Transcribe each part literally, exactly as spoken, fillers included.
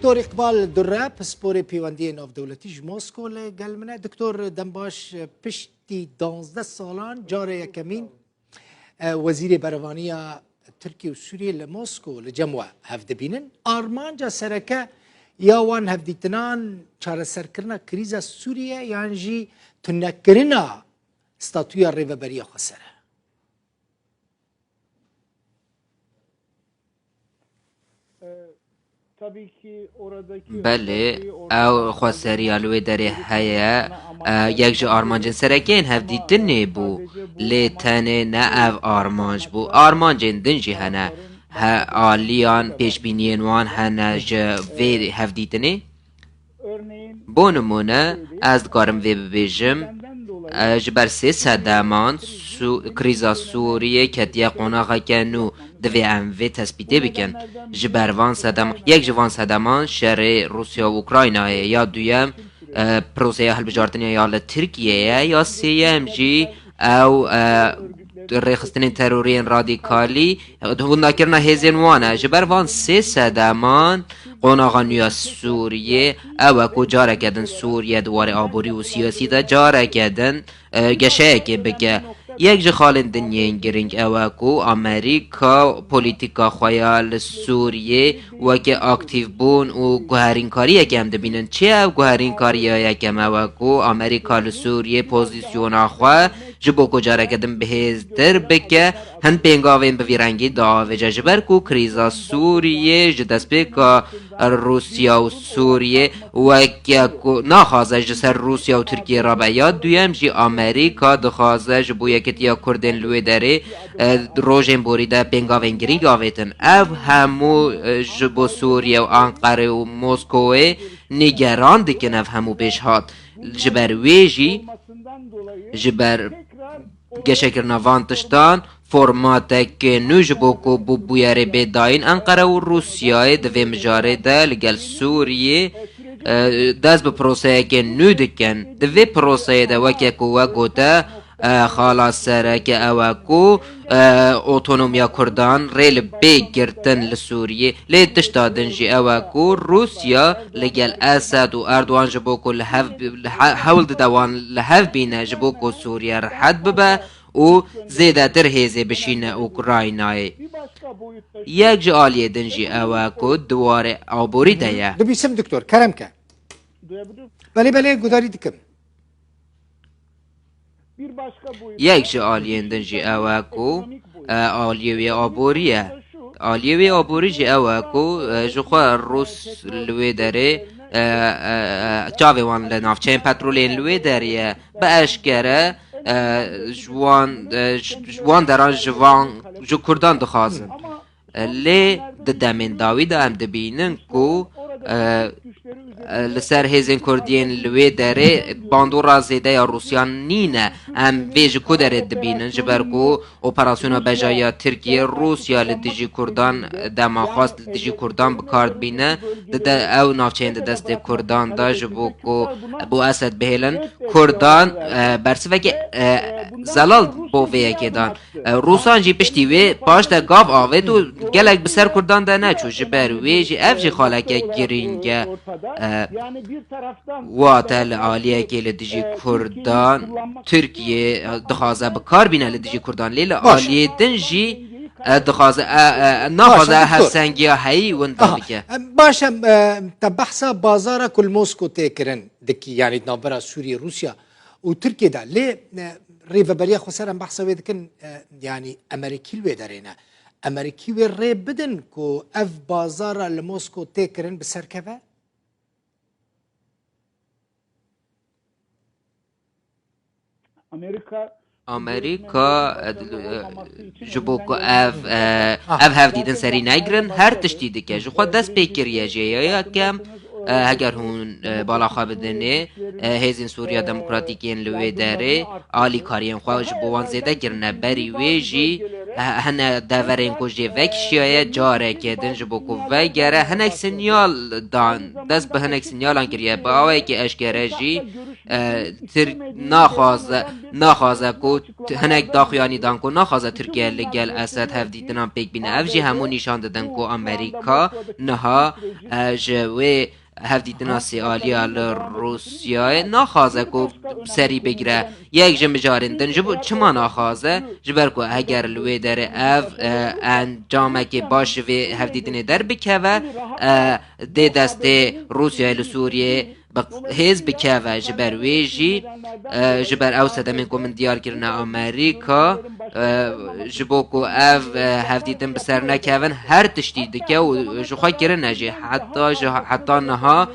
Doktor Îqbal Durre, pisporê pêwendiyê navdewletî ji Mosko li gel min e. Doktor, dembaş, piştî danzdeh salan carê yekemîn, e, wezîrê berevaniya Tirkiye û Sûriyê li Mosko li cem we hev dibînin. Armanca sereke ya wan hevdîtinan çareserkirina krîza Sûriye yan jî tunekirina statûya rêveberiya xweser e? Belê, ew xweseriya li wê derê heye. E, yek ji armancên sereke yên hevdîtinê bû, lê tenê ne ev armanc bû. Armancên din jî hene. He, aliyan pêşbîniyên wan hene ji vê hevdîtinê. Bo nimûne, ez dikarim vê bibêjim, e, ji ber sê sedeman Sû-, krîza Sûriyê ketiye qonaxeke nû. Divê em vê tespîtê bikin. Ji ber van sedem-, yek ji van sedeman şerê Rûsya û Ukraynayê, ya duyem, e, proseya hilbijartinê ya li Tirkiyeyê, ya sêyem jî ew, e, rêxistinên teroriyên radîkalî, hûndakirina hêzên wan e. Ji ber van sê sedeman qonaxa nû ya Sûriyê ew e ku careke din Sûriye di warê aborî û siyasî de careke din, e, geşeyekê bike. Yek ji xalên din yên girîng ew e ku Amerîka polîtîka xwe ya li Sûriyê weke aktîvbûn û guherînkariyeke em dibînin. Çi ye ev guherînkariya yekem? Ew e ku Amerîka li Sûriyê pozîsyona xwe ji bo ku careke din bihêztir bike, hin pêngavên bi vî rengî diavêje. Ji ber ku krîza Sûriyê ji destpêka Rûsya û Sûriyê weke ku naxwaze ji ser Rûsya û Tirkiyê rabe. Ya duyem jî Amerîka dixwaze ji bo yekitiya Kurdên li wê derê, e, rojên borî de pêngavên girîng avêtin. Ev hemû, e, ji bo Sûriye û Anqere û Moskowê nîgeran dikin ev hemû pêşhat. Ji ber wê jî, ji ber geşekirina van tiştan, formateke nû ji bo ku bû bûyerê bê dayîn, Enqere û Rûsyayê di vê mijarê de li gel Sûriyê, e, dest bi proseyeke nû dikin. Di vê proseyê de weke ku we gote, e, xala sereke ew e ku, e, otonomiya Kurdan rê li bê girtin li Sûriyê. Lê tişta din jî ew e ku Rûsya li gel Esed û Erdogan ji bo ku li hev, li he-, hewl dide wan li hev bîne ji bo ku Sûriye rihet bibe, û zêdetir hêzê bişîne Ukraynayê. Yek ji aliyê din jî ew e ku di warê aborî de ye. Dibîsim doktor, kerem ke. Belê, belê, gudarî dikim. Yek ji aliyên din jî ew e ku, e, aliyê wê aborî ye. Aliyê wê aborî jî ew e ku, e, ji xwe Rûs li wê derê, e, e, e, çavê wan li navçeyên petrolê yên li wê derê ye. Bi eşkere, e, ji wan, e, ji, ji wan deran ji van, ji Kurdan dixwazin. E, lê di demên dawî de em dibînin ku, e, e, li ser hêzên Kurdiyên li wê derê bandora zêde ya Rûsyan nîne. Em vê ji ku derê dibînin? Ji ber ku operasyona bejayiya Tirkiye, Rûsya li dijî Kurdan, dema xwest li dijî Kurdan bi kar dibîne, di de ew navçeyên di destê Kurdan de ji bo ku bo Esed bihêlin, Kurdan, e, bersiveke, e, zelal bo vê yekê dan. E, Rûsan jî piştî wê paş de gav avêt û gelek bi ser Kurdan de neçû. Ji ber wê jî ev jî xaleke girîng e. E, wate li aliyekê li dijî Kurdan Tirkiye, e, dixwaze bi kar bîne li dijî Kurdan. Lê li aliyê din jî, e, dixwaze, e, e, naxwaze hevsengiya heyî winda bike. Baş e, doktor. Aha, e, baş e, e, te behsa bazara ku li Mosko tê kirin dikî, yanî di navbera Sûriyê, Rûsya û Tirkiyê de. Lê, e, rêveberiya xweser em behsa wê dikin, e, yanî Amerîkî li wê derê ne. Amerîkî wê rê bidin ku ev bazara li Mosko tê kirin bi ser keve? Amerîka, e, e, ji bo ku ev, e, ev hevdîtin serî negirin, her tiştî dike. Ji xwe dest pê kiriye jê. Ya yekem, e, heger hûn, e, bala xwe bidinê, e, hêzên Sûriya Demokratîk yên li wê derê alîkariyên xwe ji bo wan zêde kirine. Berî wê jî, He-, hene deverên ku jê vekişiyaye, carekê din ji bo ku vegere, hinek sinyal dan, dest bi hinek sinyalan kiriye. Bi awayekî eşkere jî, e, Tirk naxwaze, naxwaze ku t-, hinek daxuyanî dan ku naxwaze Tirkiye li gel Esed hevdîtinan pêk bîne. Ev jî hemû nîşan didin ku Amerîka niha, e, ji wê hevdîtina sêaliya li Rûsyayê naxwaze ku serî bigire. Yek ji mijarên din ji bo çima naxwaze? Ji ber ku heger li wê derê ev, e, encamekê baş ji vê hevdîtinê derbikeve, e, dê destê Rûsyayê li Sûriyê bi hêz bikeve. Ji ber wê jî, e, ji ber ew sedemên ku min diyar kirine Amerîka, e, ji bo ku ev, e, hevdîtin bi ser nekevin, her tiştî dike û ji xwe kirine jî. Heta ji, heta niha,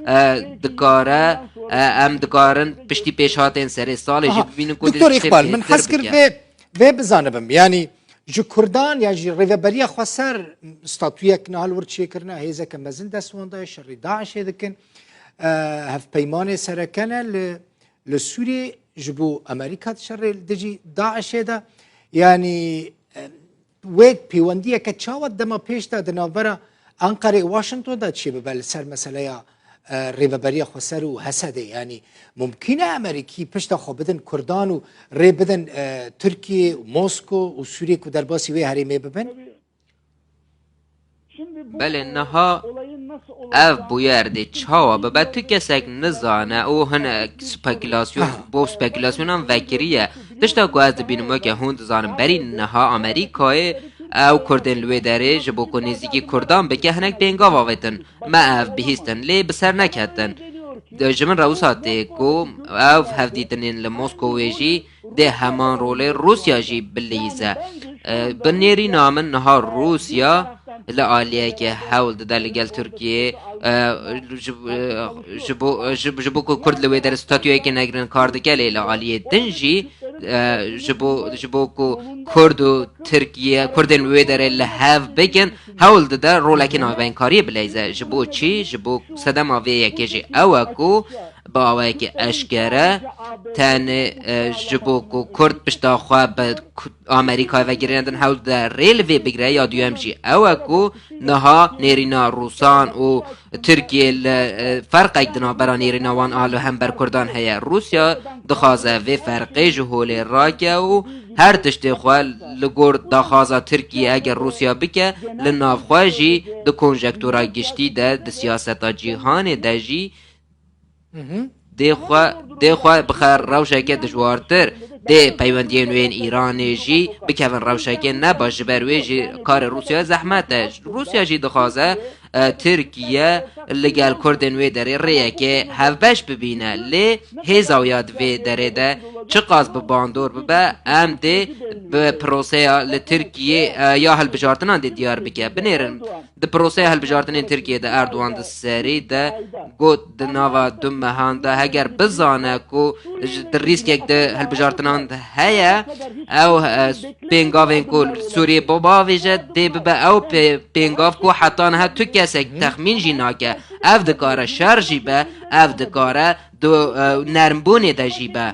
e, dikare, e, em dikarin piştî pêşhatên serê salê jî Aha, bibînin ku dê Doktor tiştê Îqbal, min bêhtir hez kir bike. Vê, vê bizanibim. Yanî ji Kurdan ya jî Rêveberiya Xweser statuyek niha li wir çêkirine, hêzeke mezin dest wan daye, şerî DAIŞê dikin. E, hevpeymanê sereke ne li li Sûriyê ji bo Amerîka di şerê li dijî DAIŞê de, yanî, e, wê peywendiyeke çawa dema pêş de di navbera Anqerê û Washington de çêbibe li ser meseleya, e, Rêveberiya Xweser û Hesedê? Yanî mumkîn e Amerîkî pişta xwe bidin Kurdan û rê bidin, e, Tirkiye û Mosko û Sûriyê ku derbasî wê herêmê bibin? Belê, niha ev bûyer dê çawa bibe, tu kesek nizane û hinek spekulasyon, Aha. bo spekulasyonan vekiriye. Tişta ku ez dibînim weke hûn dizanin, berî niha Amerîkayê ew Kurdên li wê derê ji bo ku nêzîkî Kurdan bike, hinek pêngav avêtin. Me ev bihîstin, lê bi ser neketin. Ji min re wisa tê ku ev hevdîtinên li Moskowê jî dê heman rolê Rûsya jî bileyîze. E, bi nêrîna min niha Rûsya li aliyekê hewl dide li gel Tirkiyê, e, ji, e, ji bo, ji, ji bo ku Kurd li wê derê statuyekê negirin kar dike, lê li aliyê din jî, e, ji bo, ji bo ku Kurd û Tirkiye, Kurdên li wê derê li hev bikin, hewl dide rolekê navbeyinkariyê bileyze. Ji bo çi? Ji bo sedema vê yekê jî ew e ku bi awayekî eşkere tenê, e, ji bo ku Kurd pişta xwe bi Ku-, Amerîkayê ve girêne din hewl dide rê li vê bigire. Ya duyem jî ew e ku niha nêrîna Rûsan û Tirkiye li, e, ferqek di navbera nêrîna wan a li hember Kurdan heye. Rûsya dixwaze vê ferqê ji holê rake û her tiştê xwe li gor daxwaza Tirkiye eger Rûsya bike, li nav xwe jî di konjektura giştî de, di siyaseta cîhanê de jî Mhm. dê xwe, dê xwe bixe rewşeke dijwartir, dê peywendiyên wê yên Îranê jî bikevin rewşeke ne baş, ji ber wê jî karê Rûsya zehmet e. Rûsya jî dixwaze, e, Tirkiye li gel Kurdên wê derê rêyekê hevbeş bibîne, lê hêza wê ya di vê derê de çiqas bi bandor bibe, em dê bi proseya li Tirkiye, e, ya hilbijartinan dê diyar bike. Binêrin, Di proseya hilbijartinên Tirkiyê de Erdogan di serî de got, di nava du mehan de heger bizane ku ji, di rîskek di hilbijartinan de heye, ew, e, pêngavên ku li Sûriyê bo bavêje, dê bibe ew pê-, pêngav ku heta niha tu kesek Mhm. texmîn jî nake. Ev dikare şer jî be, ev dikare di, e, nermbûnê de jî be.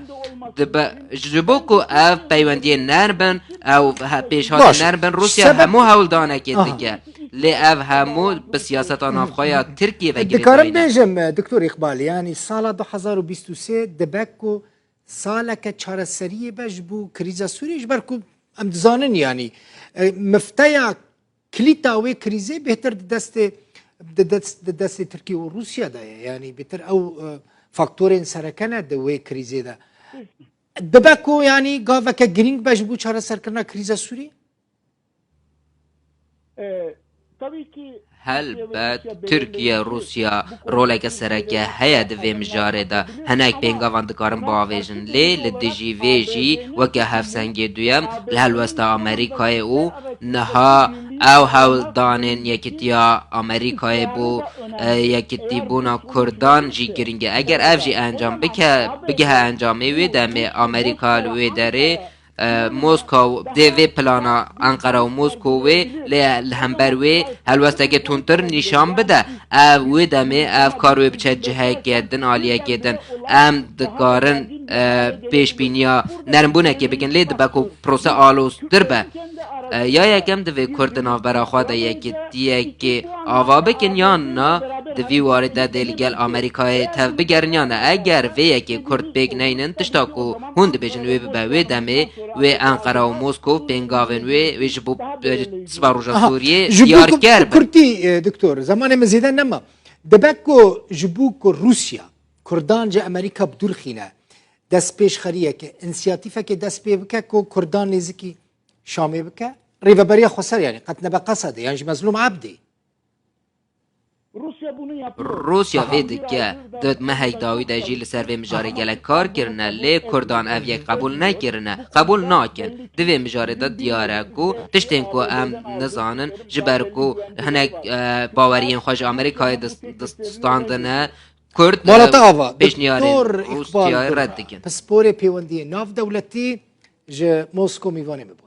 Dibe, ji bo ku ev peywendiyên nerm bin, ew he-, pêşhatî Baş. nerm bin, Rûsya Sebep hemû hewldanekê Aha. dike. Lê ev hemû bi siyaseta navxwe ya Tirkiyê ve Dikarim girêdayî ne. bêjim, e, Doktor Îqbal, yanî sala du hezar û bîst û sê dibe ku saleke çareseriyê be ji bo krîza Sûriyê, ji ber ku em dizanin, yanî, e, mifteya kilîta wê krîzê bêhtir di destê, di dest, di destê Tirkiye û Rûsya de ye. Yanî bêhtir ew, e, faktorên sereke ne di wê krîzê de. Dibe ku, yanî, gaveke girîng be ji bo çareserkirina krîza Sûriyê? Helbet, Tirkiye, Rûsya roleke sereke heye di vê mijarê de. Hinek pêngavan dikarin biavêjin, lê li dijî vê jî weke hevsengê duyem li helwesta Amerîkayê û niha ew hewldanên Yekîtiya Amerîkayê bo, e, yekîtîbûna Kurdan jî girîng e. Eger ev jî encam bike, bigihe encamê wê demê Amerîka li wê derê E, Moskow dê vê plana Enqera û Moskowê lê li hember wê helwesteke tundtir nîşan bide. Ev wê demê ev kar wê biçe ciheke din, aliyekê din. Em dikarin, e, pêşbîniya nermbûnekê bikin, lê dibe ku prose aloztir be. E, ya yekem, divê Kurd di navbera xwe de yekitiyekê ava bikin, yan na di vî warî de dê li gel Amerîkayê tev bigerin, yan na? Eger vê yekê Kurd pêk neynin, tişta ku hûn dibêjin wê bibe wê demê, wê Enqera û Moskow pêngavên wê, wê ji bo, e, siba roja Aha, Sûriyê ji bo ku diyarker bin. Kurtî, e, doktor, zamanê min zêde nema. Dibe ku ji bo ku Rûsya Kurdan ji Amerîka bi dûr xîne, destpêşxeriyeke, însiyatîfeke dest pê bike ku Kurdan nêzikî Şamê bike, rêveberiya xweser, yanî qet nebe Qesedê yan jî Mezlûm Ebdî. Rûsya vê dike, di mehek dawî de jî li ser vê mijarê gelek kar kirine, lê Kurdan ev yek qebûl nekirine, qebûl nakin. Di vê mijarê de diyar e ku tiştên ku em nizanin, ji ber ku hinek, e, baweriyên xwe ji Amerîkayê dis-, dis-, distandine, Kurd, Mala te, e, ava, pêşniyarên Doktor Îqbal Rûsyayê Gurna, red dikin. Pisporê Pêwendiyê Navdewletî ji Moskow mîvanê min bû.